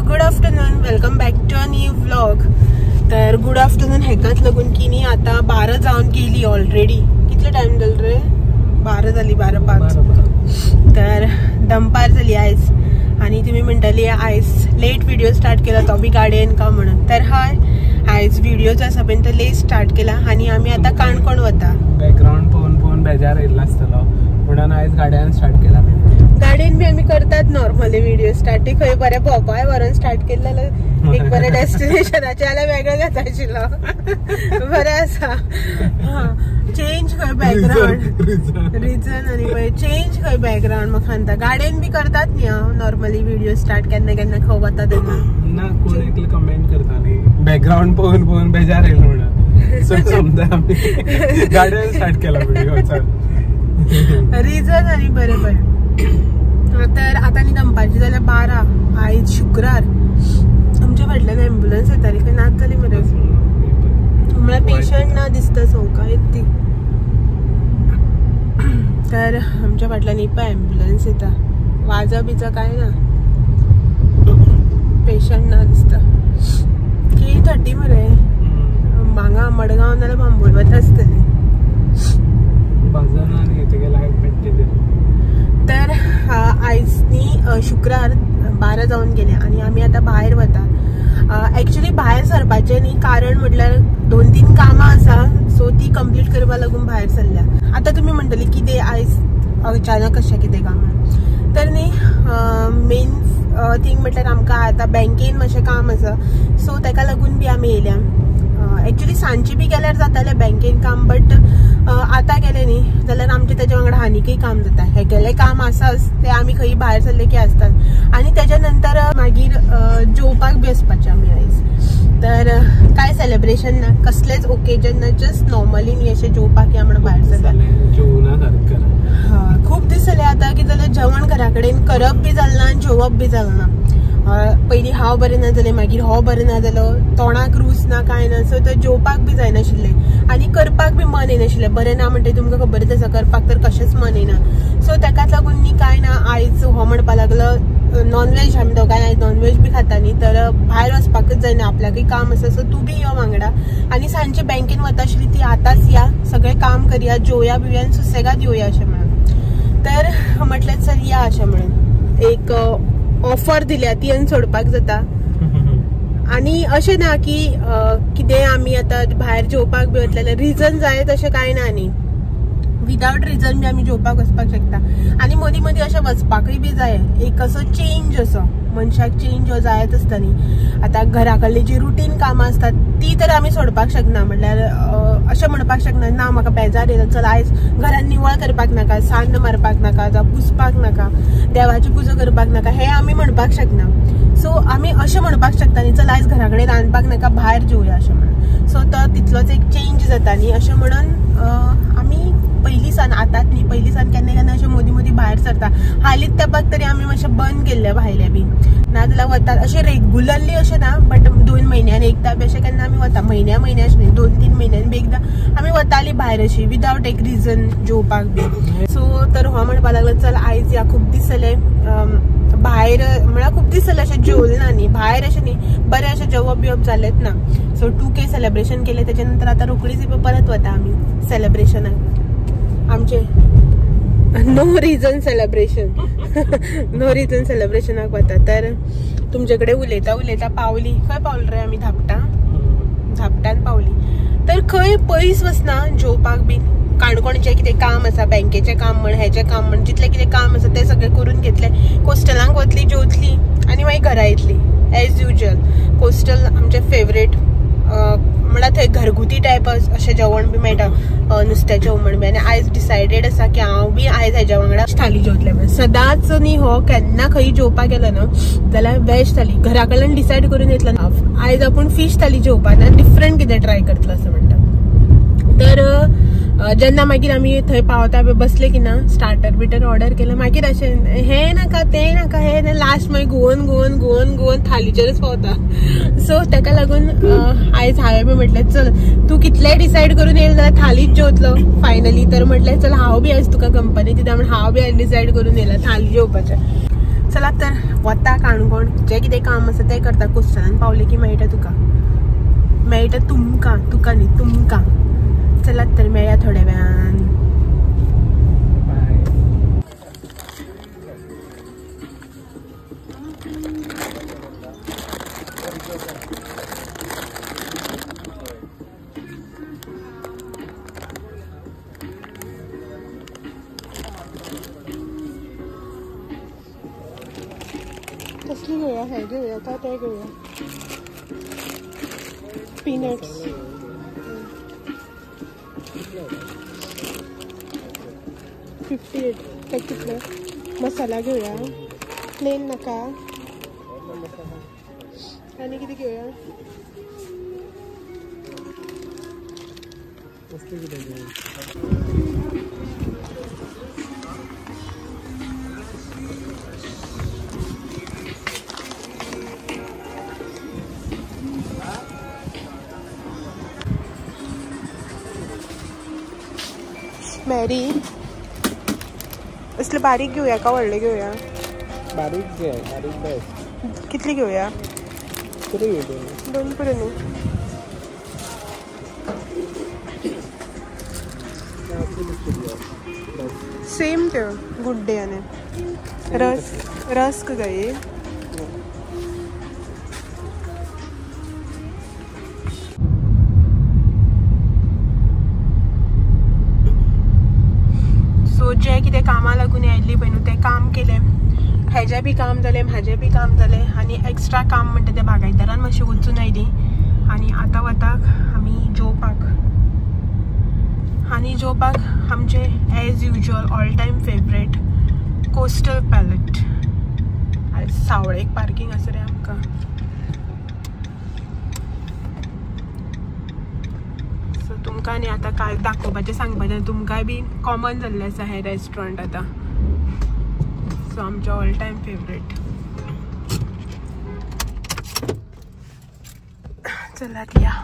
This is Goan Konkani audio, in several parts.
Good afternoon, welcome back to a new vlog. तर गुड आफ्टरनून हेकाच लागून की न्ही आतां 12 जावन गेली ऑलरेडी. कितले टायम जालो रे? 12 जाली, 12:05. तर दनपार जाली आयज. आनी तुमी म्हणटाली आयज लेट व्हिडिओ स्टार्ट केला तो बी गाडयेन का म्हणून. तर हय, आयज व्हिडिओ जो आसा पळय तो लेट स्टार्ट केला आनी आमी आतां काणकोण वता. बॅकग्रावंड पळोवन पळोवन बेजार येयल्लो आसतलो म्हणून आयज गाडयेन स्टार्ट केला. गाडयेन बी आमी करतात नॉर्मली व्हिडिओ स्टार्ट. खंय बरें भोंवपाक व्हरोन स्टार्ट केलें जाल्यार एक बरें डेस्टिनेशनाचें जाल्यार वेगळें जाता आशिल्लो. बरें आसा. चेंज खंय बॅकग्रावंड रिजन आनी पळय चेंज खंय बॅकग्रावंड म्हाका सांगता. गाडयेन बी करतात न्ही हांव नॉर्मली व्हिडिओ स्टार्ट केन्ना केन्ना खंय वता तेन्ना. ना कोण एकले कमेंट करता न्ही बॅकग्रावंड पळोवन पळोवन बेजार येयलो म्हणून. सो समजा आमी गाडयेन स्टार्ट केला व्हिडिओ. रिजन आनी बरें बरें. तर आतां न्ही दनपारची जाल्यार 12. आयज शुक्रार. आमच्या फाटल्यान एम्बुलन्स येताली खंय नाच जाली मरे. म्हळ्यार पेशंट ना दिसता सवका येत ती. तर आमच्या फाटल्यान ही पळय एम्बुलन्स येता. वाजा बिजा काय ना, पेशंट ना दिसता. K30 मरे. हांगा मडगांव नाल्यार बांबोळ वता आसतली. तर आयज न्ही शुक्रार 12 जावन गेले आनी आमी आतां भायर वता. एक्चुली भायर सरपाचें न्ही, कारण म्हटल्यार 2-3 कामां आसा, सो ती कंप्लीट करपा लागून भायर सरल्या. आतां तुमी म्हणटली कितें आयज अचानक कशें कितें कामां? तर न्ही मेन थींग म्हटल्यार आमकां आतां बँकेन मातशें काम आसा, सो ताका लागून बी आमी येयल्या. एक्चुली सांजची बी गेल्यार जातालें बँकेन काम, बट आतां गेलें न्ही जाल्यार आमचें तेज्या वांगडा आनीकय काम जाता. हेगेलें काम आसाच तें आमी खंय भायर सरले की आसतात. आनी तेज्या नंतर मागीर जेवपाक बी वचपाचें आमी आयज. तर कांय सेलेब्रेशन ना, कसलेंच ओकेजन ना, जस्ट नॉर्मली न्ही अशें जेवपाक या म्हणून भायर सरल्या. खूब दीस जाले आतां की जाल्यार जेवण घरा कडेन करप बी जालें ना आनी जेवप बी जालें ना. पयलीं हांव बरें ना जालें, मागीर हो बरें ना जालो, तोंडाक रूच ना कांय ना, सो तर जेवपाक बी जायनाशिल्लें आनी करपाक बी मन येनाशिल्लें. बरें ना म्हणटा तुमकां खबरच आसा, करपाक तर कशेंच मन येना. सो ताकाच लागून न्ही कांय ना आयज हो म्हणपा लागलो नॉनव्हेज. आमी दोगांय आयज नॉनव्हेज बी खाता न्ही, तर भायर वचपाकच जायना, आपल्याकय काम आसा, सो तूं बी यो वांगडा. आनी सांजचे बँकेन वता आशिल्ली ती आतांच या, सगळें काम करया, जेवया बिवया आनी सुसेगाद येवया अशें म्हणून. तर म्हटलें चल या अशें म्हणून एक ऑफर दिल्या ती आनी सोडपाक जाता. आनी अशें ना की कितें आमी आतां भायर जेवपाक बी वतले जाल्यार रिजन जाय तशें कांय ना न्ही. विदावट रिजन बी आमी जेवपाक वचपाक शकता. आनी मदीं मदीं अशें वचपाकय बी जाय, एक असो चेंज असो मनशाक चेंज हो जायच आसता न्ही. आतां घरा कडली जी रुटीन कामां आसतात ती तर आमी सोडपाक शकना. म्हणल्यार अशें म्हणपाक शकना ना म्हाका बेजार येयला चल आयज घरान निवळ करपाक नाका, सान्न मारपाक नाका, जावं पुसपाक नाका, देवाची पुजा करपाक नाका, हें आमी म्हणपाक शकना. सो आमी अशें म्हणपाक शकता न्ही चल आयज घरा कडेन रांदपाक नाका, भायर जेवया अशें म्हणून. सो तो तितलोच एक चेंज जाता न्ही. अशें म्हणून आमी पयलीं सान आतांच न्ही, पयलीं सान केन्ना केन्ना अशें मदीं मदीं भायर सरता. हालींच तेंपाक तरी आमी मातशें बंद केल्लें भायलें बी, नाजाल्यार वतात अशें रेगुलरली अशें ना, बट 2 म्हयन्यान एकदां बी अशें केन्ना आमी वता. म्हयन्या म्हयन्या अशें न्ही, 2-3 म्हयन्यान बी एकदां आमी वतालीं भायर अशी विदावट एक रिजन जेवपाक बी. सो तर हो म्हणपा लागलो चल आयज या, खूब दीस जाले भायर, म्हळ्यार खूब दीस जाले अशें जेवलें ना न्ही भायर, अशें न्ही बरें अशें जेवप बिवप जालेंच ना. सो 2K celebration केलें, तेच्या नंतर आतां रोकडीच परत वता आमी सेलेब्रेशनाक आमचे. No reason celebration, no reason सेलेब्रेशनाक वता. तर तुमचे कडेन उलयता उलयता पावली. खंय पावली रे आमी? धापटा, धापटान पावली. तर खंय पयस वचना जेवपाक बी. काणकोणचें कितें काम आसा, बँकेचें काम म्हण, हेचें काम म्हण, जितलें कितें काम आसा तें सगळें करून घेतलें. कोस्टलांक वतली, जेवतली आनी मागीर घरा येतली एज युजल. कोस्टल आमचें फेवरेट, म्हळ्यार थंय घरगुती टायप अशें जेवण बी मेळटा, नुस्त्याचें हुमण बी. आनी आयज डिसायडेड आसा की हांव बी आयज हेज्या वांगडा थाली जेवतलें. म्हण सदांच न्ही हो केन्ना खंय जेवपाक गेलो न्हू जाल्यार वेज थाली घरा कडल्यान डिसायड करून येतलो ना आयज आपूण फीश थाली जेवपा ना, डिफरंट कितें ट्राय करतलो अशें म्हणटा. तर जेन्ना मागीर आमी थंय पावता बसले की ना, स्टार्टर बिटर ऑर्डर केलें, मागीर अशें हें नाका तें नाका हें ना, लास्ट मागीर घुंवन घुंवन घुंवन घुंवन थालीचेरच पावता. सो ताका लागून आयज हांवें बी म्हटलें चल तूं कितलेंय डिसायड करून येयला जाल्यार थालीच जेवतलो फायनली. तर म्हटलें चल हांव बी आयज तुका कंपनी दिता म्हण हांव बी आयज डिसायड करून येयला थाली जेवपाचें. चला तर वता काणकोण, जें कितें काम आसा तें करता. कोस्टलान पावलें की मेळटा तुका, मेळटा तुमकां, तुका न्ही तुमकां. चलात तर मेळया थोड्या वेळान. कसली घेऊया, हे घेऊया का ते घेऊया? पीनट्स 58. ते कितले? मसाला घेऊया, प्लेन नका. आनी कितें घेऊया? मॅरी असले बारीक घेऊया का व्हडले घेऊया? बारीक घे, बारीक बेस्ट. कितली घेऊया? पुरो दोन पुरो न्हू. सेम त्यो गुड डे आनी रस्क. रस्क जाय. सो जें कितें कामां लागून आयिल्ली पळय न्हू तें काम केलें. हेजें बी काम जालें, म्हाजें बी काम जालें आनी एक्स्ट्रा काम म्हणटा तें बागायतदारान मातशें वचून आयली. आनी आतां वता आमी जेवपाक. आनी जेवपाक आमचें as usual all time favourite Coastal Palate. सावळेक parking आसा रे आमकां. सो तुमकां न्ही आतां कांय दाखोवपाचें सांगपाचें, तुमकांय बी कॉमन जाल्लें आसा हें रेस्टॉरंट आतां. सो आमचें ऑल टायम फेवरेट. चलात या.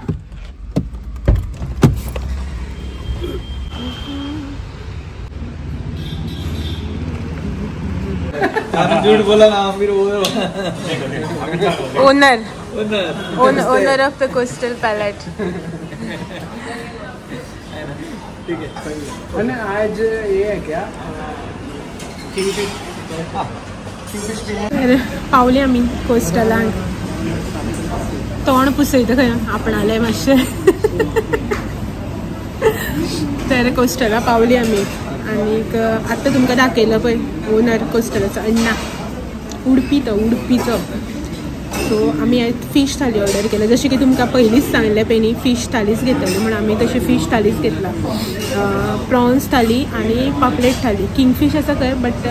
झूठ बोला ना फिर वो owner owner of the Coastal Palate. ठीक है. मैंने आज ये है क्या किंगफिश पावले आमी कोस्टलान. तोंड पुसयता खंय आपणालें मातशें. तर कोस्टला पावली आमी आनीक आतां तुमकां दाखयलो पळय ओनर कोस्टलाचो अण्णा, उडपी तो, उडपीचो. सो आमी फीश थाली ऑर्डर केल्या. जशें की तुमकां पयलींच सांगलें पळय न्ही फीश थालीच घेतली म्हण आमी तशी फीश थालीच घेतला. प्रॉन्स थाली आनी पापलेट थाली. किंगफीश आसा खंय बट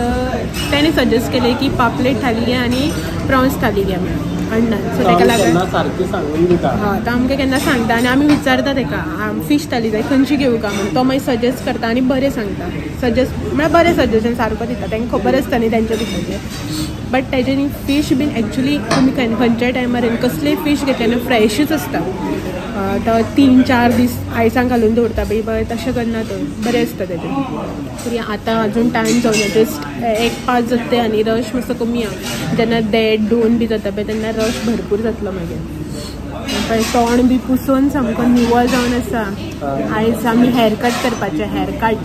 तेणें सजेस्ट केलें की पापलेट थाली घे आनी प्रॉन्स थाली घे म्हणून अण्णान. सो ताका लागून हय तो आमकां केन्ना सांगता आनी आमी विचारता ताका फीश थाली जाय खंयची घेवं काय म्हणून. तो मागीर सजेस्ट करता आनी बरें सांगता. सजेस्ट म्हळ्यार बरें सजेशन सारको दिता. तांकां खबर आसता न्ही तेंच्या भितरलें. बट तेजे न्ही फीश बीन एक्चुली तुमी खंयच्याय टायमार कसलेय फीश घेतले न्हू फ्रेशूच आसता. तो 3-4 दीस आयसान घालून दवरता पळय बरें, तशें करना तो, बरें आसता तेजें. तरी आतां अजून टायम जावना, जस्ट 1:05 जाता आनी रश मातसो कमी आसा. जेन्ना 1.5 2 बी जाता पळय तेन्ना रश भरपूर जातलो मागीर. पळय तोंड बी पुसून सामको निवळ जावन आसा. आयज आमी हेअरकट करपाचें, हेअरकट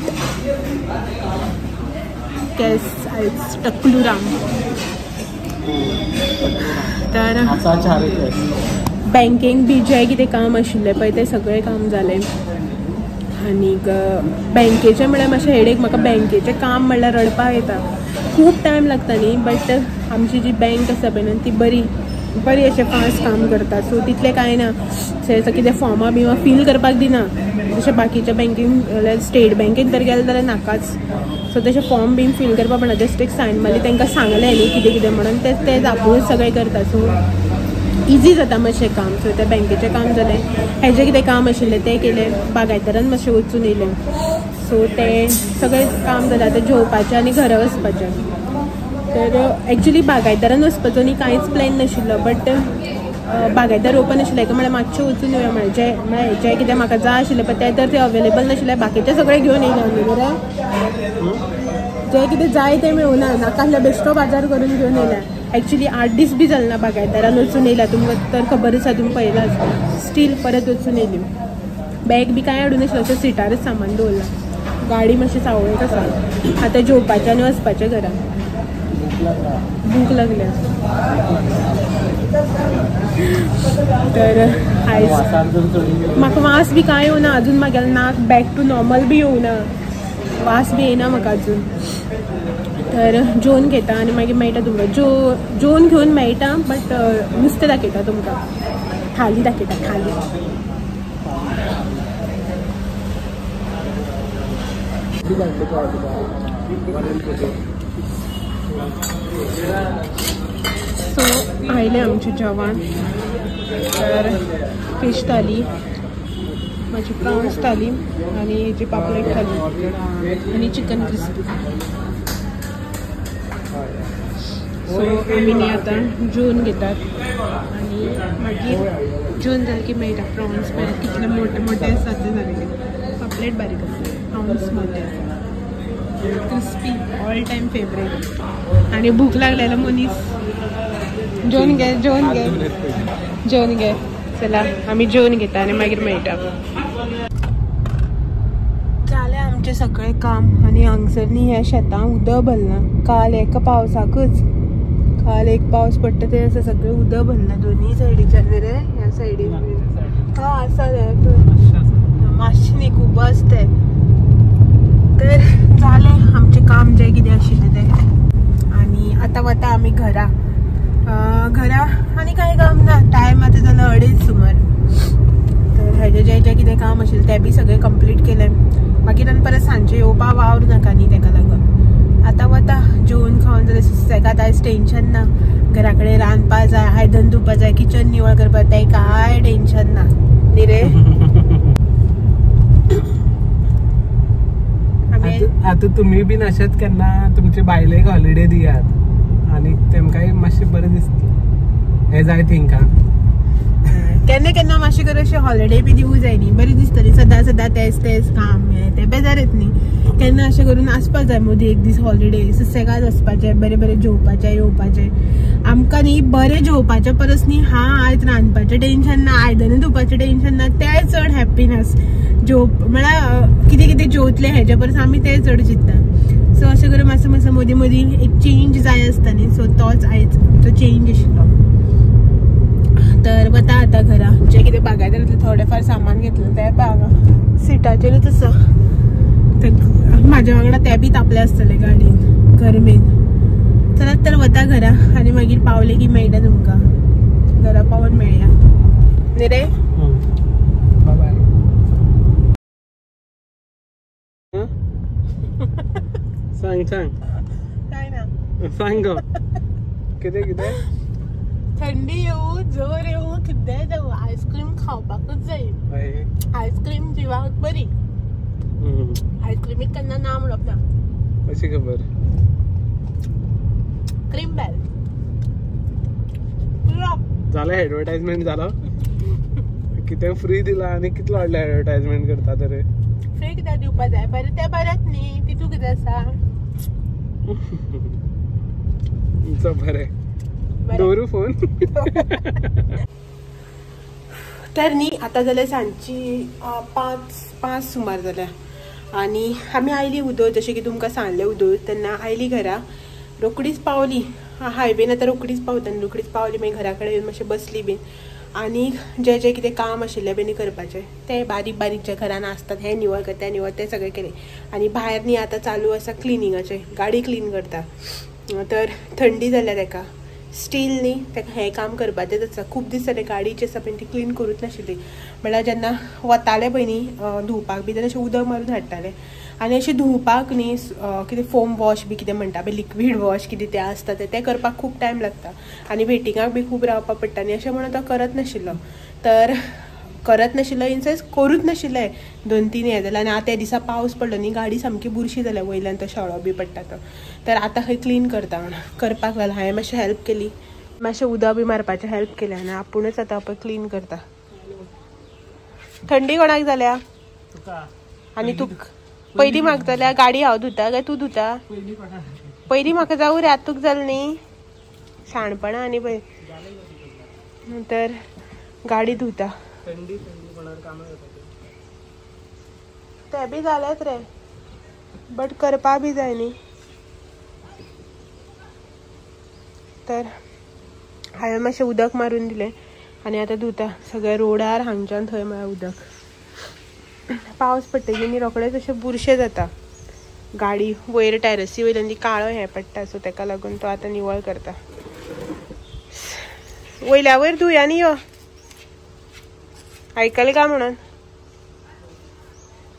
केस आयज टकलूराम. तर बँकेक बी जें कितें काम आशिल्लें पळय तें सगळें काम जालें. आनीक बँकेचें म्हळ्यार मातशें हेडेक. म्हाका बँकेचें काम म्हणल्यार रडपाक येता. खूब टायम लागता न्ही, बट आमची जी बँक आसा पळय न्हू ती बरी बरी अशें फास्ट काम करता. सो तितलें कांय ना, अशें कितें फॉर्मां बिमां फील करपाक दिना जशें बाकीच्या बँकेन. स्टेट बँकेन तर गेलें जाल्यार नाकाच. सो तशें फॉर्म बीन फील करपाक पडना, जस्ट एक सायन मारली तांकां सांगलें न्ही कितें कितें म्हणून ते ते आपुणूच सगळें करता. सो इजी जाता मातशें काम. सो तें बँकेचें काम जालें, हेजें कितें काम आशिल्लें तें केलें, बागायतरान मातशें वचून येयलें. सो तें सगळें काम जालें. आतां जेवपाचें आनी घरा वचपाचें. तर एक्चुली बागायतरान वचपाचो न्ही कांयच प्लॅन नाशिल्लो, बट बागायदार ओपन आशिल्लें काय म्हळ्यार मातशें वचून येवया म्हळ्यार जें म्हळ्यार जें कितें म्हाका जाय आशिल्लें पळय तें तर तें अवेलेबल नाशिल्लें, बाकीचें सगळें घेवन येयलें आमी. बरें, जे कितें जाय तें मेळूना. नाका आसल्यार बेश्टो बाजार करून घेवन येयला. एक्चुली 8 दीस बी जाले ना बागायतदारान वचून येयला. तुमकां तर खबर आसा, तुमी पळयलाच. स्टील परत वचून येयली. बॅग बी कांय हाडून नाशिल्लें, अशें सिटारच सामान दवरलां. गाडी मातशी सावळेक आसा. आतां जेवपाचें आनी वचपाचें घरा. भूक लागल्या. तर आयज म्हाका वास बी कांय येवना अजून. म्हागेलें नाक बॅक टू नॉर्मल बी येवना, वास बी येना म्हाका अजून. तर जेवन घेता आनी मागीर मेळटा तुमकां. जेवन घेवन मेळटा, बट नुस्तें दाखयता तुमकां, थाली दाखयता थाली. सो आयलें आमचें जेवण. तर फिश थाली, म्हाजी प्रॉन्स थाली आनी हेजी पापलेट थाली आनी चिकन क्रिस्पी. सो आमी न्ही आतां जेवन घेतात आनी मागीर जेवन जालें की मेळटा. प्रॉन्स पळय कितले मोठे मोठे आसा ते सारके, पापलेट बारीक आसा, प्रॉन्स मोठे आसा, क्रिस्पी ऑल टायम फेवरेट. आनी भूक लागलेलो मनीस जेवन घे, जेवन घे, जेवन घे. चला आमी जेवन घेता आनी मागीर मेळटा. जालें आमचें सगळें काम. आनी हांगसर न्ही ह्या शेतां उदक भरलां. काल एका पावसाकच, काल एक पावस पडटा ते आसा सगळें उदक भरलां दोनूय सायडीच्यान रे. ह्या सायडीन हय आसा मातशें न्ही खूब आसा तें. तर जालें आमचें काम जें कितें आशिल्लें तें. आनी आतां वता आमी घरा. घरा आनी कांय काम ना. टायम आतां जालो 2:30 सुमार. तर हेजें जें जें कितें काम आशिल्लें तें बी सगळें कंप्लीट केलें. मागीर आनी परत सांजचें येवपा वावर नाका न्ही, तेका लागून आतां वता जेवन खावन जाल्यार सुसेगाद. आयज टेंशन ना, घरा कडेन रांदपा जाय, आयदन धुवपा जाय, किचन निवळ करपा जाय, कांय टेंशन ना न्ही रे. आतां तुमी बीन अशेंच केन्ना तुमचे बायलेक हॉलिडे दियात आनी तेमकांय मातशें बरें दिसता एज I think. केन्ना केन्ना मातशें करून अशें हॉलिडे बी दिवूं जाय न्ही, बरें दिसतलें. सदां सदां तेंच तेंच काम हें तें बेजार येत न्ही. केन्ना अशें करून आसपा जाय मदीं एक दीस हॉलिडे, सुसेगाद वचपाचें, बरें बरें जेवपाचें येवपाचें. आमकां न्ही बरें जेवपाचें परस न्ही हा आयज रांदपाचें टेंशन ना, आयदनां धुवपाचें टेंशन ना, तें चड हॅप्पीनस. जेवप म्हळ्यार कितें कितें जेवतलें हेजे परस आमी तें चड चिंतता. सो अशें करून मातसो मातसो मदीं मदीं एक चेंज जाय आसता न्ही. सो तोच आयज आमचो चेंज आशिल्लो. तर वता आतां घरा. जें कितें बागायतलें थोडें फार सामान घेतलें तें पळय हांगा सिटाचेरूच आसा. ते म्हाज्या वांगडा ते बी तापले आसतले गाडयेन गरमेन. चलात तर वता घरा आनी मागीर पावले की मेळटा तुमकां. घरा पावोन मेळया न्ही रे. बाय. सांग सांग काय ना सांग गो कितें कितें. थंडी येवं जोर येवं कितेंय जावं आयस्क्रीम खावपाकूच जाय. आयस्क्रीम जिवाक बरी. आयस्क्रीमीक केन्ना ना म्हणप ना. अशी खबर क्रीम बेल जालें. एडवर्टायजमेंट जालो. कितें फ्री दिला आनी कितलो व्हडलें एडवर्टायजमेंट करता तर. फ्री कित्याक दिवपा जाय, बरें तें बरेंच न्ही, तितू कितें आसा. बरें दवरू फोन. तर न्ही आतां जाल्यार सांजची 5 सुमार जाल्या आनी आमी आयली उदक, जशें की तुमकां सांगलें उदक, तेन्ना आयली घरा रोकडीच पावली. हायवेन आतां रोकडीच पावता न्ही, रोकडीच पावली. मागीर घरा कडेन येवन मातशें बसली बीन आनी जें जें कितें काम आशिल्लें बीन करपाचें तें बारीक बारीक जे घरान आसतात हें निवळ कर तें निवळ तें सगळें केलें. आनी भायर न्ही आतां चालू आसा क्लिनिंगाचें, गाडी क्लीन करता. तर थंडी जाल्या तेका स्टील न्ही तेका हें काम करपाचेंच आसा. खूब दीस जाले गाडी जी आसा पळय ती क्लीन करूंक नाशिल्ली. म्हळ्यार जेन्ना वताले पळय न्ही धुवपाक बी तेन्ना अशें उदक मारून हाडटाले आनी अशें धुवपाक न्ही कितें फोम वॉश बी कितें म्हणटा पळय, लिक्वीड वॉश कितें तें आसता तें करपाक खूब टायम लागता आनी वेटिंगाक बी खूब रावपाक पडटा आनी अशें म्हणून तो करत नाशिल्लो. तर करत नाशिल्लो इन सेन्स करूच नाशिल्लें 2-3 हें जालें. आनी आतां त्या दिसा पावस पडलो न्ही, गाडी सामकी बुरशी जाल्या वयल्यान तो शेळो बी पडटा तो. तर आतां खंय क्लीन करता म्हणून करपाक लागला. हांवें मातशें हेल्प केली, मातशें उदक बी मारपाचें हेल्प केलें आनी आपुणूच आतां पळय क्लीन करता. थंडी कोणाक जाल्या आनी तुका? पयलीं म्हाका जाल्यार गाडी हांव धुता काय तूं धुता? पयलीं म्हाका जावं रे, आतूक जालें न्ही शाणपणां. आनी पळय तर गाडी धुता ते बी जालेंच रे, बट करपा बी जाय न्ही. तर हांवें मातशें उदक मारून दिलें आनी आतां धुता सगळें रोडार हांगच्यान थंय म्हळ्यार उदक. पावस पडटकीर न्ही रोखडेच अशें बुरशें जाता गाडी वयर टॅरसी वयल्यान ती काळो हें पडटा, सो तेका लागून तो आतां निवळ करता. वयल्या वयर धुया न्ही यो, आयकलें काय म्हणून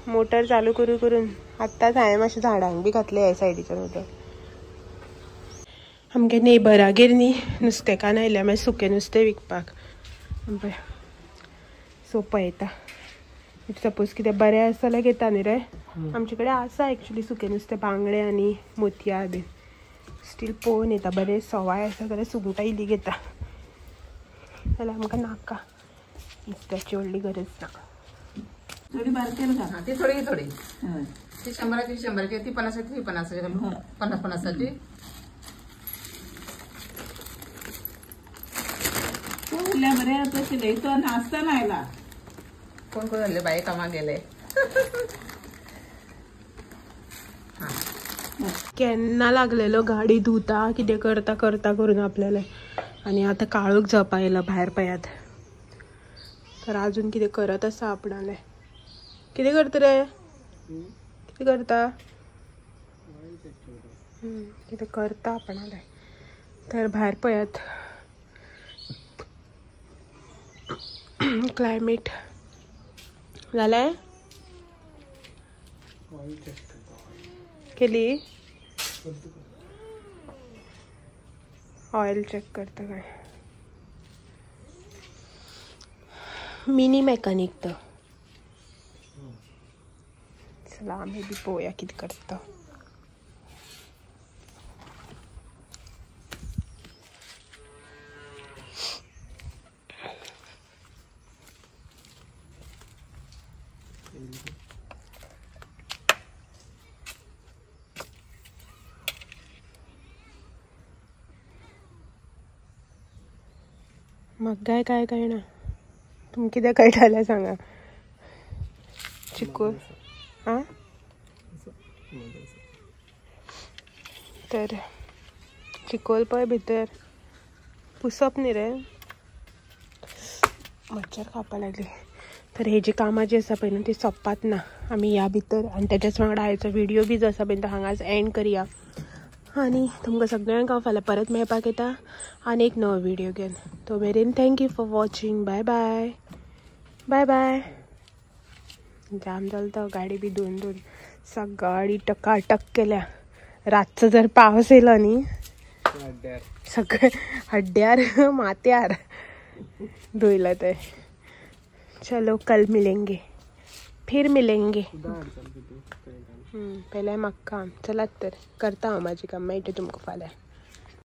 मोटर चालू करू करून आत्ताच हांवें मातशें झाडांक बी घातलें ह्या सायडीच्यान उदक. आमगे नेबरागेर न्ही नुस्तेकान्न आयल्या मागीर सुकें नुस्तें विकपाक. पळय सो पळयता सपोज कितें बरें आसा जाल्यार घेता न्ही रे. आमचे कडेन आसा एक्चुली सुकें नुस्तें, बांगडे आनी मोतयां बीन. स्टील पळोवन येता बरें सवाय आसा जाल्यार सुंगटां इल्ली घेता, जाल्यार आमकां नाका नुस्त्याची व्हडली गरज ना. थोडी बारकी ना ती थोडी थोडी ती 100ची 100ची ती 50ची ती 50ची 50 50ची. तो उरल्या बरे तो शिलय तो नाचताना आयला. कोण कोण झाले बाई कामाक गेले. केन्ना लागलेलो गाडी धुता कितें करता करता करून आपल्याला, आनी आतां काळोख जावपा येयला भायर पयात. तर अजून कितें करत आसा आपणाले. कितें करता रे? कितें करता? कितें करता आपणाले. तर भायर पयात क्लायमेट जालें केली. ऑयल चेक करता काय मिनी मेकॅनिक तो. चला आमी बी पळोवया कितें करता. म्हाका काय काय कळना, तुमकां कितें कळटालें सांगा. चिकूल आं तर चिकोल पळय भितर पुसप न्ही रे, मच्छर खावपाक लागले. तर हेजी कामां जी आसा पळय न्हू ती सोंपपात ना आमी ह्या भितर. आनी तेच्याच वांगडा आयचो व्हिडियो बी जो आसा पळय तो हांगाच एंड करया. आनी तुमकां सगळ्यांक हांव फाल्यां परत मेळपाक येता आनी एक नवो व्हिडियो घेवन. तो मेरेन thank you for watching. Bye bye bye bye. जाम जालो तो गाडी बी धुवन धुवन सगळी टकाटक केल्या. रातचो जर पावस येयलो न्ही सगळे हड्ड्यार माथ्यार धुयलं ते. चलो कल मिलेंगे, फिर मिलेंगे. पयलें म्हाका काम, चलात तर करता हांव म्हाजें काम, मेळटा तुमकां फाल्यां.